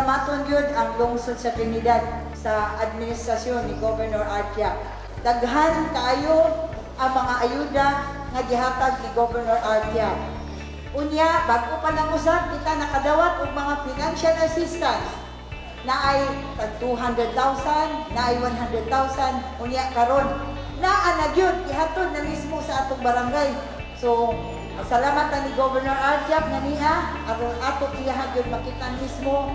Pasalamaton gyud ang lungsod sa Trinidad sa administrasyon ni Governor Art Yap. Daghan kaayo ang mga ayuda nga gihatag ni Governor Art Yap. Unya, bago pa lang usab kita nakadawat og mga financial assistance naay tag 200,000, naay 100,000, unya karon naa na gyud gihatod na mismo sa atong barangay. So, salamat ni Governor Art Yap nga niya aron ato iyaha gyud makita mismo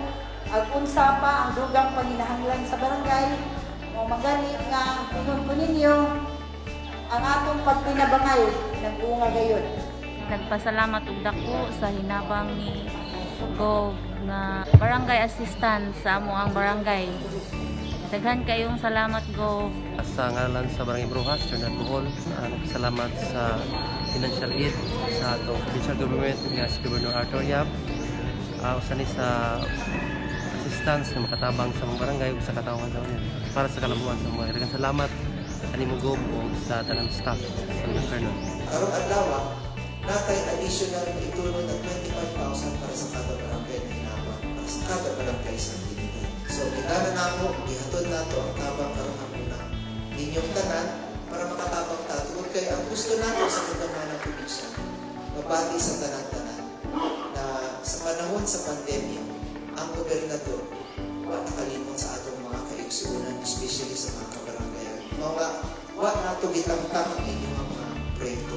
ag unsa pa ang dugang panginahanglan sa barangay. Mao magani nga ingon ko ninyo, ang atong pagtinabangay nagbunga gayud. Nagpasalamat og dako sa hinabang ni Gov nga barangay assistant sa amoang barangay. Daghan kayong salamat, Gov. Sa ngalan sa Barangay Brujas, Trinidad, Bohol, nagpasalamat sa financial aid sa atong provincial government nga si Governor Arthur Yap. Usa ni sa assistance nga makatabang sa mga barangay ug sa katawhan sa inyo para sa kalambuan sa mga. Daghang salamat animo, Gov, ug sa tanang staff sa gobyerno. Karong adlaw, natay additional na itulong na 25,000 para sa kada barangay na hinabang para sa kada barangay sa Trinidad. So, gitana nako, gihatod nato ang tabang karong hapuna ninyong tanan para makatabang ta tungod kay ang gusto nato sa kagamhanan probinsya, mabati sa tanan-tanan na sa panahon sa pandemya, ang gobernador wa nakalimot sa atong mga kaigsuonan, especially sa mga kabarangayan. Mao nga, wa nato gitangtang ang inyong mga proyekto.